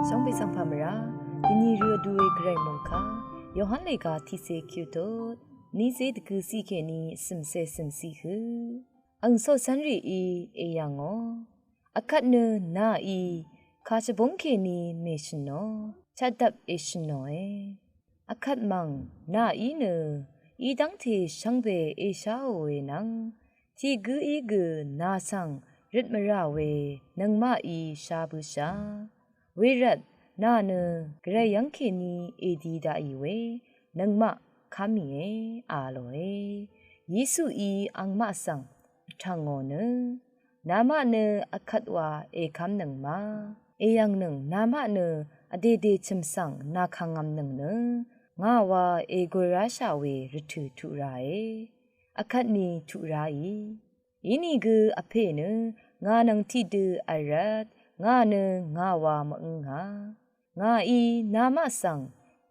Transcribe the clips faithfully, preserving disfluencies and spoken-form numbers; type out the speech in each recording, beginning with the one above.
Shvngbe svng pà mvrá, dini rø vdu we Gvray mòngkà Yohan lèga tiqse kyutut, niqse dvgø ciq kèní vsø̀mse vsø̀m ciq hø. Àng soqcv́nrìí èyv̀ngò. Akvt nø nàí kà shvbúng kèní mèshø̀nò, chvtdvp èshø̀nòe. Akvt mv̀ng nàí nø í dv́ngte shvngbe èsháò we nvng, tiq gǿí gø nà svng røt mvrà we nøngmaqí shá bǿshà. Wervt nà nø Gvray yv́ng kèní èdi daqì we nøngmaq kv́mìe, a lòe. Yesuí angmaq svng vtv̀ngò nø, namaq nø akvt wa èkv́mnøng ma, èyv̀ngnøng namaq nø vdèdè chø̀m svng nàkàngvmnøng nø, ngà wa ègø ráshà we rvtø̀ tuq rae. Akvt ni tuq ráì. Inìgø vpè nø ngà nvng tiqdø vrvt, ngà nø ngà wa mv́ngà. Ngàí namaq svng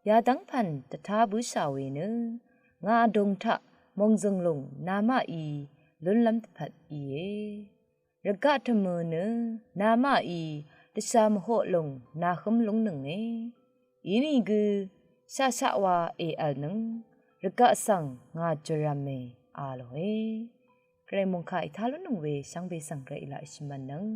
yadv́ng pv̀n dvtá bǿshà we nø, ngà vdùng taq mòngzø̀ng lùng namaqí lúnlv́m dvpvt íe. Rvgaq tø̀mø nø namaqí dvshà mvhoq lùng nàhǿm lúngnønge. Inìgø shaqshaq wa èv̀lnøng, rvgaq svng ngà jvrv̄me, a lòe. Gvray mòngkà ètá lúnnøng we shvngbe svng Gvray èlaq èshvmv̄nnøng.